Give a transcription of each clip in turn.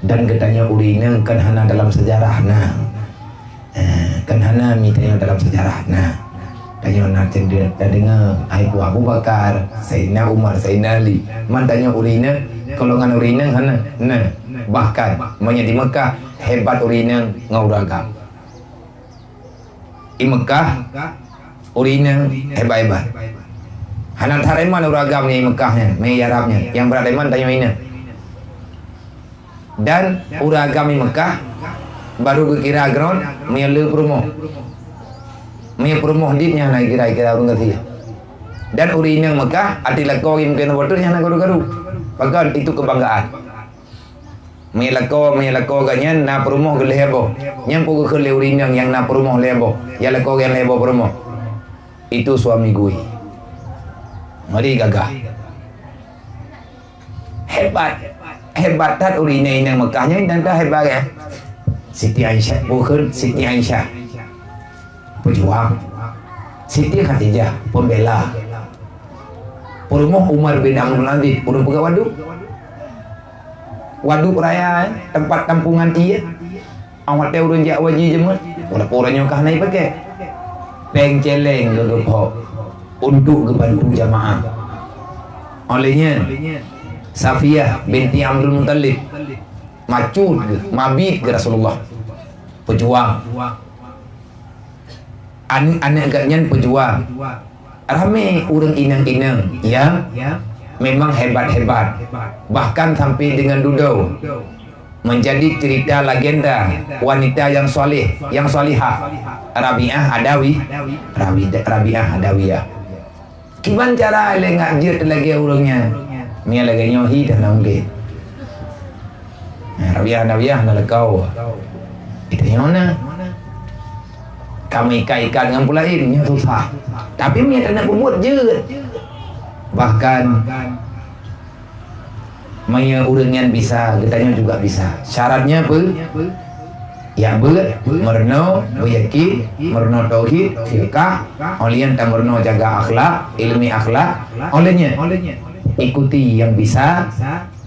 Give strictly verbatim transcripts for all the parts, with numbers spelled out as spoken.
Dan geutanyoe ureueng inong kan hana dalam sejarah na. Eh, kan hana mi tanyoe dalam sejarah na. Tanyoe na teude-, tadeungoe hai Abu Bakar, Saidina Umar, Saidina Ali. Man tanyoe ureueng inong, golongan ureueng inong hana. Na. Bahkan, meunyoe di Mekah, hebat ureueng inong ngon ureueng agam. Di Mekah, ureueng inong hebat-hebat. Hana that iman ureueng agam nyang di Mekah nyan, nyang di Arab nyan. Nyang brat iman tanyoe inong. Dan ureueng agam di Mekah baru geukira droen meunyoe le peurumoh. Meunyoe peurumoh dit nyan hana geukira, geukira ureueng gasien. Dan ureueng inong Mekah, até lakoe mungken beutôi nyan hana karu-karu. Bahkan itu kebanggaan. Meunyoe lakoe, meunyoe lakoe geuh nyan na peurumoh geuh lhèe boh. Nyan peue geukheun lé ureueng inong nyang na peurumoh lhèe boh. Ya lakoe nyang lhèe boh peurumoh. Itu suami gue. Ngeri gagah. Hebat. Hebat that ureueng inong-inong Mekah nyan, dan dah hebat ya. Siti Aisyah, bukan Siti Aisyah. Pejuang. Siti Khadijah, pembela. Peurumoh Umar bin Abdul Aziz, ureueng peugah waduk. Waduk raya, eh, tempat tampungan ié. Awak teu ureueng jak haji jeuet, walaupun ureueng nyoe ka hana ipakai. Péng céléng geugeupok untuk geubantu jamaah. Oleh nyan, Safiyah binti Abdul Muttalib, macut geuh, mabit geuh Rasulullah. Pejuang. An-, aneuk geuh nyan pejuang. Ramé ureueng inong-inong nyang memang hebat-hebat, bahkan sampai dengan dudoe menjadi cerita legenda wanita yang saleh, yang salihah. Rabi'ah Adawi, Rabi-, Rabi'ah Adawiyah. Kiban cara lé ngat jeuet lagèe ureueng nyan? Meunyo lagèe nyoe hi dan na mungken. Nah, Rabi'ah Adawiyah na lakoe. Itu nyoe na. Kamoe ikat-ikat ngon peue laén, nyoe susah. Tapi meunyo taneuk peubuet jeuet. Bahkan meunyo ureueng nyan bisa, geutanyoe juga bisa. Syaratnya apa? Ya, beuet, meurunoe, beuyakin, meurunoe tauhid, fiqah, oleh nyan tameurunoe jaga akhlak, ilmu akhlak, oleh nyan ikuti yang bisa,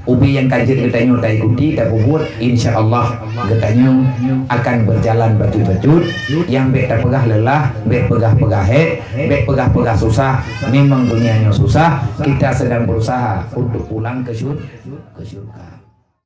ubé nyang ka jeuet geutanyoe taikuti, tapeubuet, insya Allah geutanyoe akan berjalan bacut-bacut. Nyang bèk tapeugah leulah, bèk peugah-peugah hék, bèk peugah-peugah susah. Memang dunia nyoe susah, kita sedang berusaha untuk pulang ke syur-, ke syurga.